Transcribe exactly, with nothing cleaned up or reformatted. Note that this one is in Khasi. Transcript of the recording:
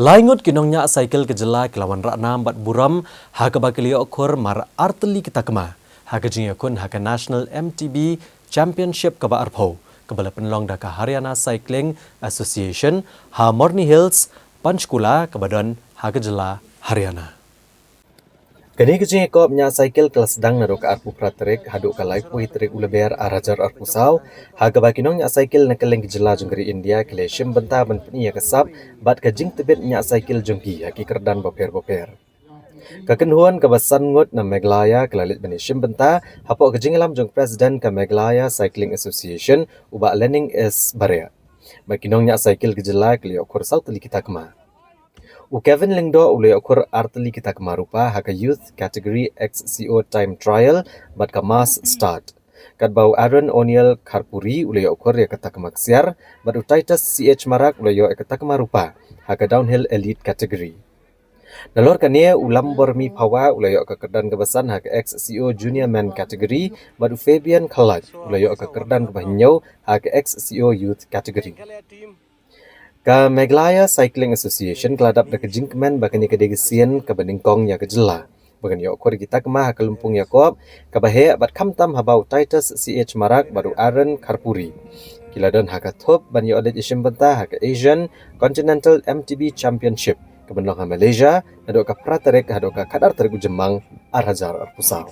Lai ngut ki nongñiah cycle ka jylla ki la wanrah nam bad burom ha kaba ki la ïoh khur mar artylli ki takma ha ka jingïakhun ha ka National M T B Championship kaba arphew, kaba la pynlong da ka Haryana Cycling Association ha Morni Hills, Panchkula, kaba don ha ka jylla Haryana. Kane ka jingïakop ñiah cycle ka la sdang naduh ka arphew phra tarik haduh ka laiphew tarik u Lber ar hajar arphew saw, ha kaba ki nongñiah cycle na kylleng ki jylla jong ka ri India ki la shim bynta ban pyni ïa ka sap bad ka jingtbit ñiah cycle jong ki ha ki kyrdan bapher bapher. Ka kynhun kaba san ngut na Meghalaya ka la leit ban ïashim bynta hapoh ka jingïalam jong President ka Meghalaya Cycling Association, u Bah Lening S Baria. Bad ki nongñiah cycle ka jylla ki la ïoh khur saw tylli ki takma. U Kevin Lyngdoh u la ïoh khur ar tylli ki takma rupa ha ka Youth Category X C O Time Trial bad ka Mass Start, katba u Aaron O'Neill Kharpuri u la ïoh khur ïa ka takma ksiar, bad u Titus C H Marak u la ïoh ïa ka takma rupa ha ka Downhill Elite Category. Nalor kane, u Lambormi Phawa u la ïoh ka kyrdan kaba san ha ka X C O Junior Men Category, bad u Fabian Khalaj u la ïoh ka kyrdan kaba hynñiew ha ka X C O Youth Category. Ka Meghalaya Cycling Association ka la dap da ka jingkmen ba kane ka dei ka sien kaba nyngkong ïa ka jylla ba kan ïoh khur ïa ki takma ha ka lympung ïakop kaba heh, bad khamtam haba u Titus C H Marak bad u Aaron Kharpuri ki la don ha ka thup ban ïoh leit ïashim bynta ha ka Asian Continental M T B Championship kaban long ha Malaysia naduh ka phra tarik haduh ka khatar tarik u Jymmang ar hajar arphew saw.